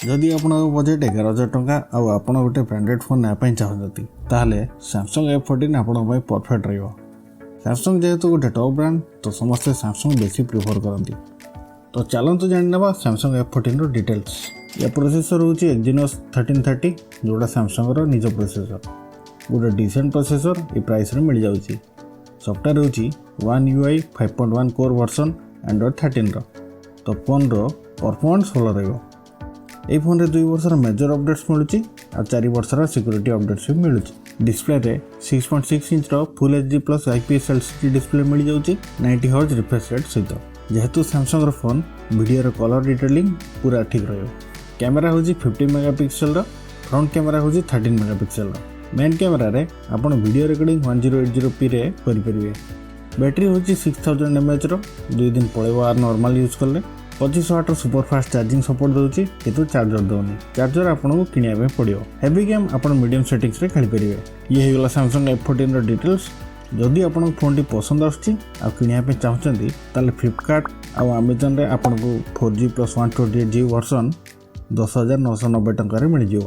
ଯଦି ଆପଣଙ୍କ ବଜେଟ୍ 11,000 ଟଙ୍କା ଆଉ ଆପଣ ଗୋଟେ ବ୍ରାଣ୍ଡେଡ୍ ଫୋନ୍ ନେବା ପାଇଁ ଚାହୁଁଛନ୍ତି, ତାହେଲେ ସାମସଙ୍ଗ ଏଫ୍ 14 ଆପଣଙ୍କ ପାଇଁ ପରଫେକ୍ଟ ରହିବ। ସାମସଙ୍ଗ ଯେହେତୁ ଗୋଟେ ଟପ୍ ବ୍ରାଣ୍ଡ, ତ ସମସ୍ତେ ସାମସଙ୍ଗ ବେଶୀ ପ୍ରିଫର୍ କରନ୍ତି। ତ ଚାଲନ୍ତୁ ଜାଣିନେବା ସାମସଙ୍ଗ ଏଫ୍ 14ର ଡିଟେଲ୍ସ। ୟା ପ୍ରୋସେସର ହେଉଛି ଏକ୍ଜିନୋସ୍ 1330, ଯେଉଁଟା ସାମସଙ୍ଗର ନିଜ ପ୍ରୋସେସର। ଗୋଟେ ଡିସେଣ୍ଟ ପ୍ରୋସେସର ଏ ପ୍ରାଇସ୍ରେ ମିଳିଯାଉଛି। ସଫ୍ଟୱେର୍ ହେଉଛି One UI 5.1 core version Android 13ର। ତ ଫୋନ୍ର ପରଫର୍ମାନ୍ସ ଭଲ ରହିବ। ଏଇ ଫୋନ୍ରେ 2 ବର୍ଷର ମେଜର ଅପଡ଼େଟ୍ସ ମିଳୁଛି ଆଉ 4 ବର୍ଷର ସିକ୍ୟୁରିଟି ଅପଡ଼େଟ୍ସ ବି ମିଳୁଛି। ଡିସପ୍ଲେରେ 6.6 ଇଞ୍ଚର full HD+ IPS LCD display ମିଳିଯାଉଛି 90 ହର୍ଜ ରିଫ୍ରେଶ୍ ରେଟ୍ ସହିତ। ଯେହେତୁ ସାମସଙ୍ଗର ଫୋନ୍, ଭିଡ଼ିଓର କଲର୍ ଡିଟେଲିଂ ପୁରା ଠିକ୍ ରହିବ। କ୍ୟାମେରା ହେଉଛି 50 ମେଗାପିକ୍ସେଲର, ଫ୍ରଣ୍ଟ କ୍ୟାମେରା ହେଉଛି 13 ମେଗାପିକ୍ସେଲର। ମେନ୍ କ୍ୟାମେରାରେ ଆପଣ ଭିଡ଼ିଓ ରେକର୍ଡ଼ିଂ 1080pରେ କରିପାରିବେ। ବ୍ୟାଟେରୀ ହେଉଛି 6000 ଏମ୍ଏଏଚ୍ର, 2 ଦିନ ପଳେଇବ ଆର ନର୍ମାଲ୍ ୟୁଜ୍ କଲେ। 25 ୱାଟ୍ର ସୁପର ଫାଷ୍ଟ ଚାର୍ଜିଂ ସପୋର୍ଟ ଦେଉଛି, କିନ୍ତୁ ଚାର୍ଜର ଦେଉନି। ଚାର୍ଜର ଆପଣଙ୍କୁ କିଣିବା ପାଇଁ ପଡ଼ିବ। ହେଭି ଗେମ୍ ଆପଣ ମିଡ଼ିୟମ୍ ସେଟିଂସରେ ଖେଳିପାରିବେ। ଇଏ ହେଇଗଲା ସାମସଙ୍ଗ ଏଫ୍ 14ର ଡିଟେଲ୍ସ। ଯଦି ଆପଣଙ୍କୁ ଫୋନ୍ଟି ପସନ୍ଦ ଆସୁଛି ଆଉ କିଣିବା ପାଇଁ ଚାହୁଁଛନ୍ତି, ତାହେଲେ ଫ୍ଲିପକାର୍ଟ ଆଉ ଆମାଜନରେ ଆପଣଙ୍କୁ 4G plus 128 GB version 10,990 ଟଙ୍କାରେ ମିଳିଯିବ।